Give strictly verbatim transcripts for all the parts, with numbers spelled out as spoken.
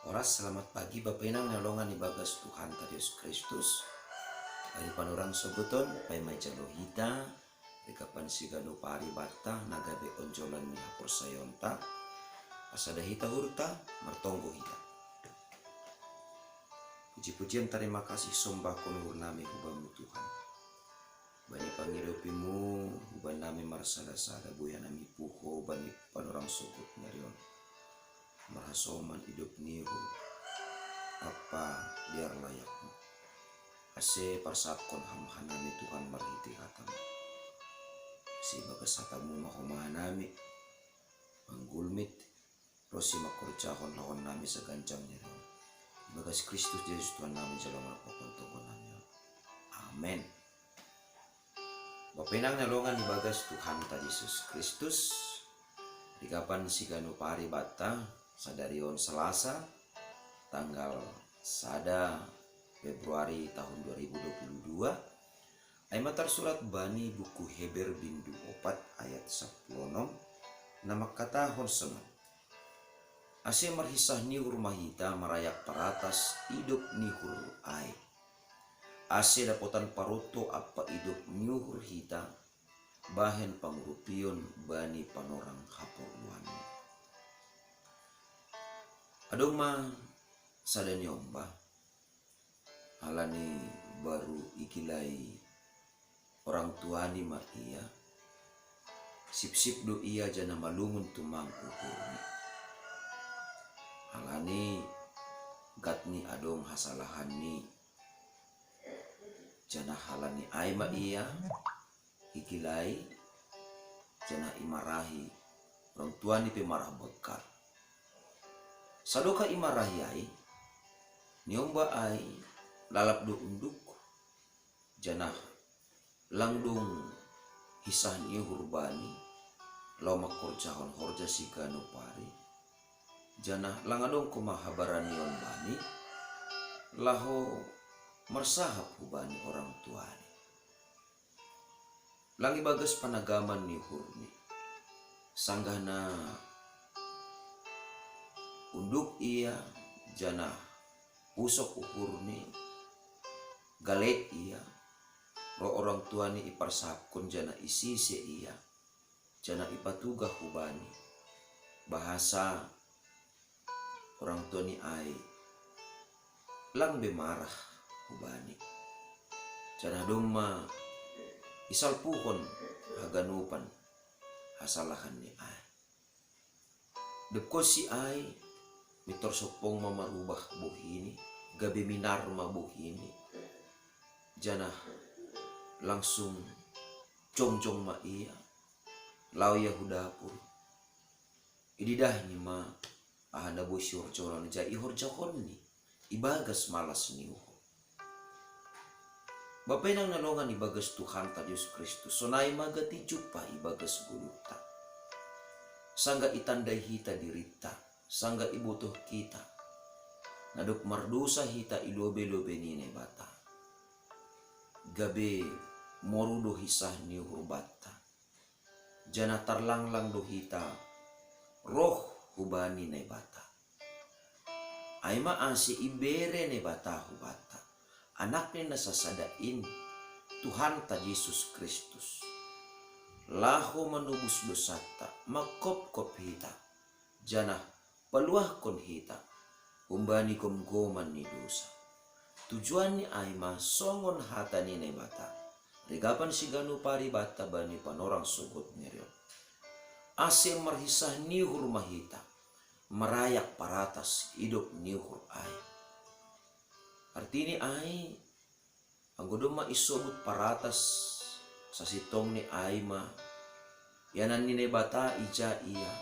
Oras, selamat pagi, Bapa inang na longan ibagas Tuhan ta Jesus Kristus. Ari panorang sogoton, paima ijalo hita, rikapan sigano pari bata, nagabe onjolan ni haporsayaonta, asada hita hurta, martonggo hita. Puji-pujian, tarima kasih, sombahkon uhur nami hubamu Tuhan. Bani pangidopimu, huban nami marsada-sada, buya nami puho, bani panorang sogot ni ari on. Marhasoman idop ni uhur, apa dear layakmu. Ase parsapkon ham hanami Tuhan marhite hatamu. Ase ibagas hatamu ma homa hanami, manggulmit, ro si mangkorjahon laho nami saganjang ni ari on. Ibagas Kristus Jesus Tuhan nami jalo marpakon tonggo nami on. Amen. Bapa inang na longan ibagas Tuhan ta Jesus Kristus, rikapan sigano pari bata, sadari on Selasa, tanggal sada Februari tahun dua ribu dua puluh dua, ai ma tarsurat bani buku Heber bindu opat ayat sapuluh onom, na mangkatahon sonon: Ase marhisah ni uhur ma hita marayak paratas idop ni uhur ai. Ase dapotan paruto ampa idop ni uhur hita, bahen pangurupion bani panorang haporluanmi. Adong ma sada ni omba, halani baru igilai orang tuani ma ia, sipsip do ia janah malungun tumang uhurni. Halani gatni adong hasalahanni, janah halani ai ma ia igilai, janah imarahi, orang tuani pe marah bangkal. Sadokah imarahi ai, ni omba ai lalap do unduk, janah lang dong hisah ni uhur bani, laho mangkorjahon horja sigano pari, janah lang adong koma habaranion bani, laho marsahap hubani orang tuani. Lang ibagas panagaman ni uhurni. Sanggah na unduk ia, janah pusok uhurni, galek ia, ro orang tuani iparsahapkon janah isise ia, janah ipatugah hubani, bahasa orang tuani ai lang be marah hubani. Janah domma isalpuhon haganupan hasalahanni ai. Dapotsi ai, mintor sompong ma marubah bohini, gabe minar ma bohini, janah langsung jongjong ma ia, laho ia hu dapur. Ididahni ma aha na boi sihorjahon, jala ihorjahonni ibagas malas ni uhur. Bapa inang na longan ibagas Tuhanta Jesus Kristus, sonai ma gati jumpa ibagas ngolunta. Sanggah itandai hita dirinta, sanggah ibotoh hita na dob mardosa hita i lobei-lobei ni Naibata, gabe moru do hisah ni uhur banta, janah tarlanglang do hita roh hubani Naibata. Ai ma ase ibere Naibata hubanta Anakni na sasada in, Tuhanta Jesus Kristus, laho manobus dosanta, mangkopkop hita, janah paluahkon hita humbani gomgoman ni dosa. Tujuanni ai ma songon hata ni Naibata, rigapan siganup ari banta bani panorang sogot ni ari on, ase marhisah ni uhur ma hita marayak paratas idop ni uhur ai. Artini ai, anggo domma isobut paratas, sasintongni ai ma ianan ni Naibata ija ia,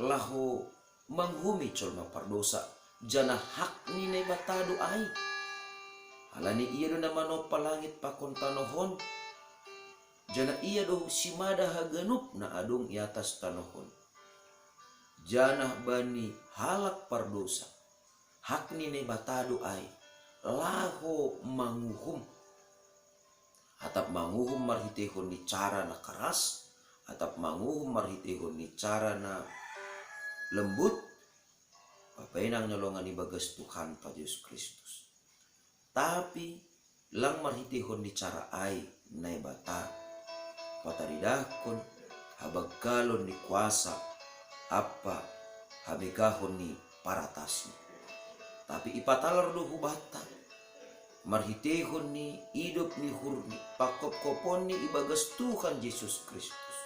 laho manguhumi jolma pardosa, janah hak ni Naibata do ai. Halani Ia do na manompa langit pakon tanoh on, janah Ia do simada haganup na adong i atas tanoh on. Janah bani halak pardosa, hak ni Naibata do ai laho manguhum. Atap manguhum marhiteihon ni cara na karas, atap manguhum marhiteihon ni cara na lembut, Bapenang nyolongan ibagas Tuhanta Jesus Kristus. Tapi lang marhiteihon ni cara ai Naibata pataridahkon habanggalon ni kuasa ampa hamegahon ni paratasna. Tapi ipatalar do hubanta marhiteihon ni idop ni uhurni, pangkopkoponni ibagas Tuhan Jesus Kristus.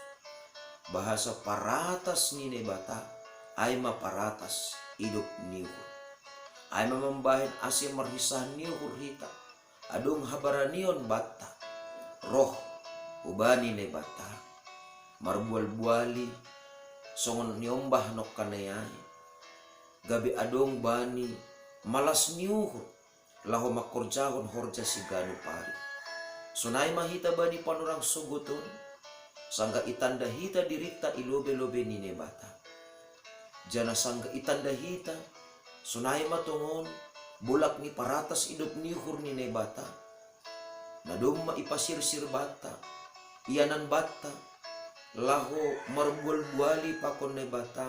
Bahasa paratas ni Naibata ai ma paratas idop ni uhur. Ai ma mambahen ase marhisahan ni uhur hita, adong habaranion banta, roh hubani Naibata, marbualbuali songon niombah nongkanai ai, gabe adong bani malas ni uhur laho mangkorjahon horja siganup ari. Sonai ma hita bani panorang sogot on, sanggah itanda hita dirinta i lobei-lobei ni Naibata. Janah sanggah itanda hita, sonai ma tongon bolak ni paratas idop ni uhur ni Naibata, na domma ipasirsir banta, ianan banta, laho marbualbuali pakon Naibata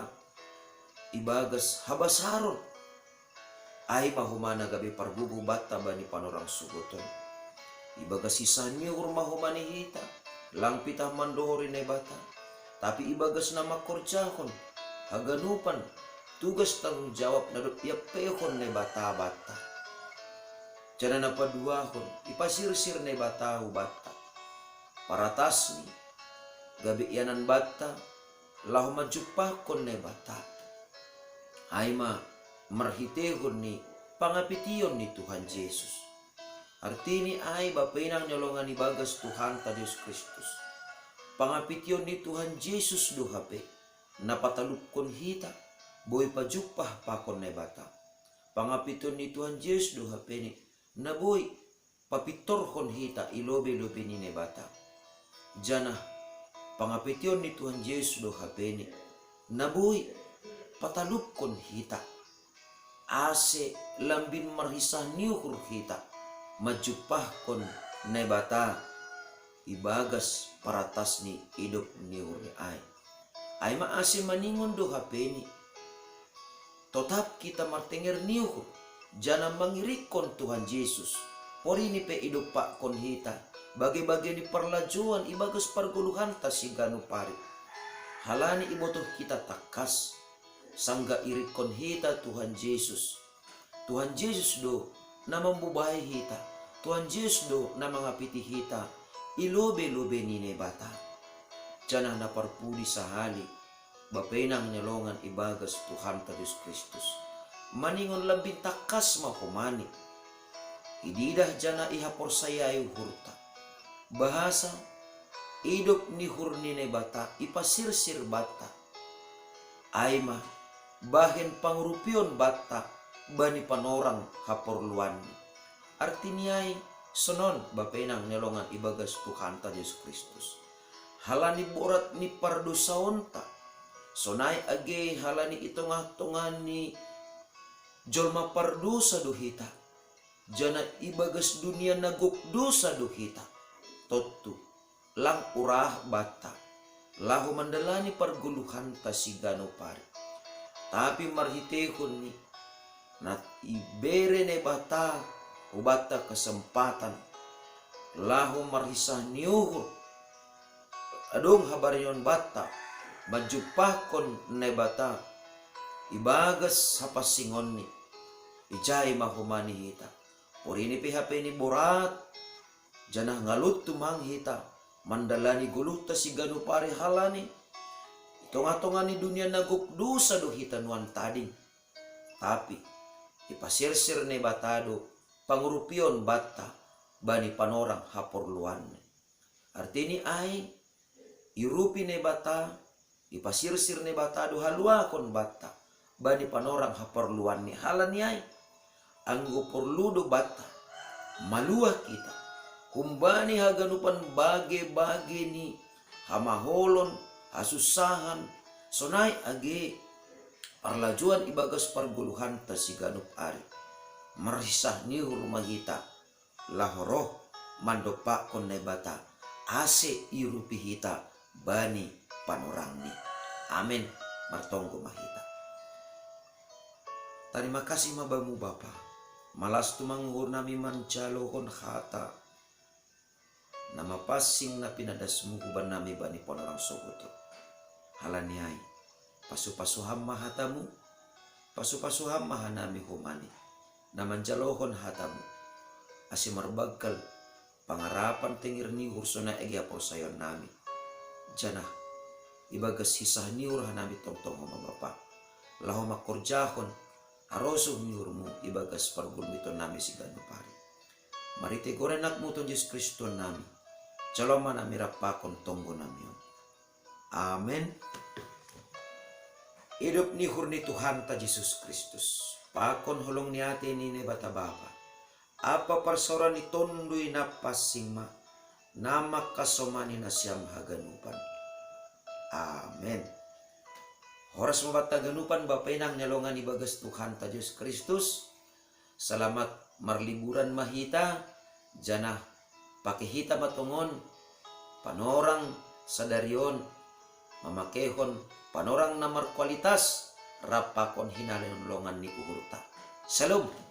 ibagas habasaron. Ai ma homa na gabe pargogoh banta bani panorang sogot on. Ibagas hisahan ni uhur ma homa ni hita, lang pitah mandohori Naibata, tapi ibagas na mangkorjahon haganupan tugas tanggung jawab na dob iampeihon Naibata banta. Janah na paduahon, ipasirsir Naibata hubanta paratasni, gabe ianan banta laho manjumpahkon Naibata. Ai ma marhiteihon ni pangapition ni Tuhan Jesus. Artini ai bapenang nyolongan ibagas Tuhanta Jesus Kristus. Pangapition ni Tuhan Jesus do hape na patalupkon hita boi pajumpah pakon Naibata. Pangapition ni Tuhan Jesus do hape ni na boi papintorhon hita i lobei-lobei ni Naibata. Janah pangapition ni Tuhan Jesus do hape ni na boi patalupkon hita, ase lambin marhisahan ni uhur hita manjumpahkon Naibata ibagas paratas ni idop ni uhurni ai. Ai ma ase maningon do hape ni totap hita martenger ni uhur, janah mangirikkon Tuhan Jesus, porini pe idompakkon hita bage-bage ni parlajouan ibagas pargoluhanta siganup ari. Halani ibotoh hita tangkas, sanggah irikkon hita Tuhan Jesus. Tuhan Jesus do na mambobahi hita. Tuhan Jesus do na mangapiti hita i lobei-lobei ni Naibata. Janah na parpudi sahali, bapenang nyolongan ibagas Tuhanta Jesus Kristus, maningon lambin tangkas ma homa ni ididah janah ihaporsayai uhurta. Bahasa idop ni uhur ni Naibata ipasirsir banta. Ai ma bahen pangurupion banta bani panorang haporluanni. Artini ai sonon bapenang nyolongan ibagas Tuhanta Jesus Kristus. Halani borat ni pardosaonta, sonai age halani i tongah-tongah ni jolma pardosa do hita, janah ibagas dunia na gok dosa do hita. Tontu lang urah banta laho mandalani pargoluhanta siganup ari. Tapi marhiteihon ni na ibere Naibata hubanta kesempatan laho marhisahan ni uhur, adong habaranion banta manjumpahkon Naibata ibagas hapansingonni. Ijai ma homa ni hita, porini pe hape ni borat, janah ngalun tumang hita mandalani goluhta siganup ari halani i tongah-tongah ni dunia na gok dosa do hita nuan tading. Tapi ipasirsir Naibata do pangurupion banta bani panorang haporluanni. Artini ai irupi Naibata, ipasirsir Naibata do haluahon banta bani panorang haporluanni. Halani ai anggo porlu do banta maluah hita humbani haganupan bage-bage ni hamaholon, hasunsahan, sonai age parlajouan ibagas pargoluhanta siganup ari. Marhisahan ni uhur ma hita laho roh mandompakkon Naibata, ase iurupi hita bani panorangni. Amen. Martonggo ma hita. Tarima kasih ma Bamu Bapa, malas tumang uhur nami manjalohon hata na mapansing na pinadasMu huban nami bani panorang sogot on. Halani ai, pasu-pasu Ham ma hataMu, pasu-pasu Ham ma hanami homani, na manjalohon hataMu, ase marbanggal pangarapan tenger ni uhur sonai age haporsayaon nami. Janah ibagas hisah ni uhur hanami tongtong Ho ma Bapa, laho mangkorjahon harosuh ni uhurMu ibagas pargulmiton nami siganup ari. Marhitei Goran AnakMu Tuhan Jesus Kristus Tuhan nami, jalo ma nami rap pakon tonggo nami on. Amen. Idop ni uhur ni Tuhanta Jesus Kristus, pakon holong ni atei ni Naibata Bapa, ampa parsaoran ni Tonduy Napansing ma, na mangkasomani nasiam haganupan. Amen. Horas ma banta haganupan, Bapa inang na hinaholongan ibagas Tuhanta Jesus Kristus. Salamat marliburan ma hita, janah pake hita ma tongon panorang sadari on mamakehon panorang na markualitas rap pakon hinalehon longan ni uhurta. Shalom.